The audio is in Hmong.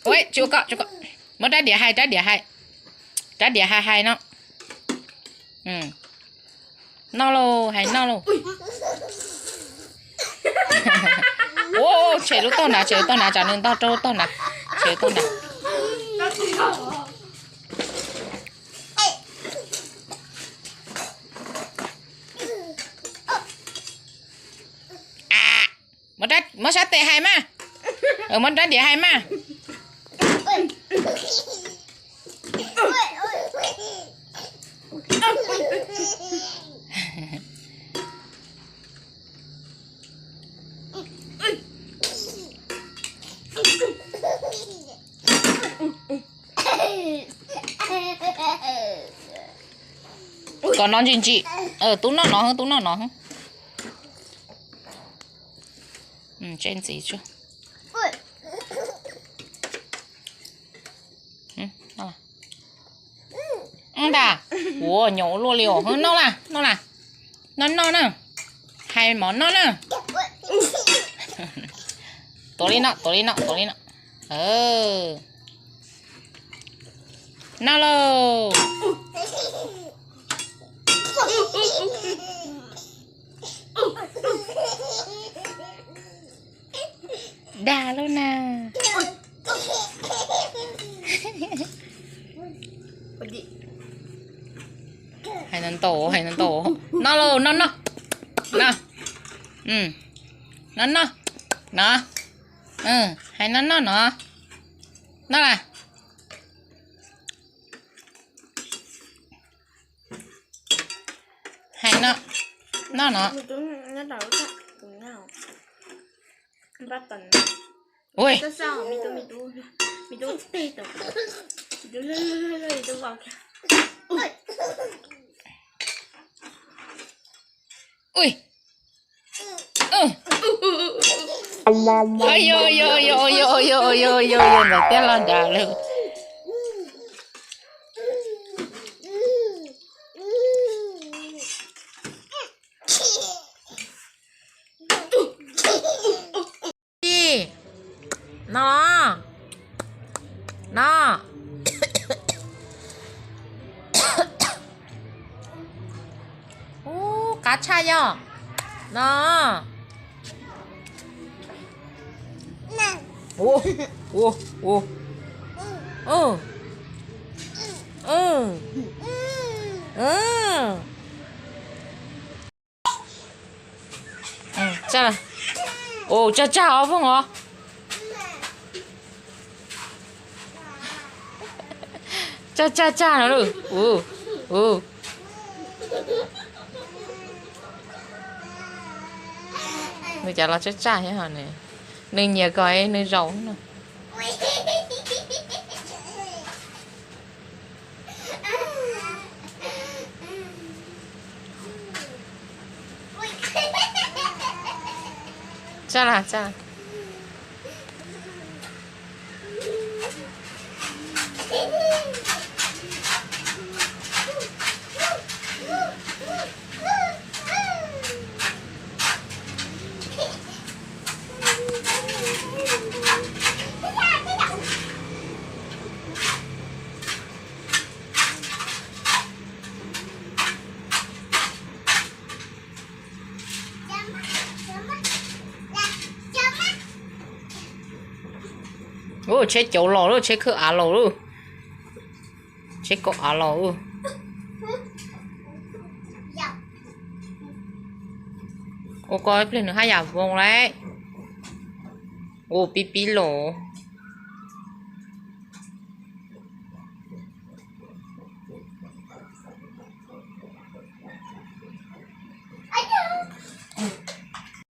Ua, tsis ua koj, tsis ua koj. Muab rab diav hais, rab diav hais. Rab diav hais hais no. Noj lauj, hais noj lauj. Ua, tshem lub tog nrad, tshem lub tog nrad, tsam nws ntog rau lub tog nrad. Tshem lub tog nrad. Muab sab tes hais mas. Muab rab diav hais mas. Kom no ntsim ntsim. Tub noj no, tub noj no. Tseb ntxiv tsuag. Ntag. Ua nyuam ua luaj li os. Noj las, noj las. Noj noj na. Hais mov noj na. Tuav li no, tuav li no, tuav li no. Noj lauj. Dag lub na. Hais no ntau, hais no ntau. Noj lauj, noj noj. Noj. Noj noj. No. Hais noj noj no. Noj las. Hais no, noj no. Ui. Ui. Yog yog yog yog yog yog yog yog ntawm tiab los nrad lawm. Ib, no, no. Ub, qab tshaj yog no. Ua, ua, ua. Tsag, tsag tsag os Fooj os. Tsag tsag tsag no lauj. Nws cas los tsag tsag thiab ho ne. Nws nyiam kom nws zaum no. Tsag las, tsag. Ub, tsheb cauv los lawm, tsheb khawb av los lawm. Tsheb kaum av los. Ua ko ib pliag nws haj yam voos lauj. Ua pib pib los.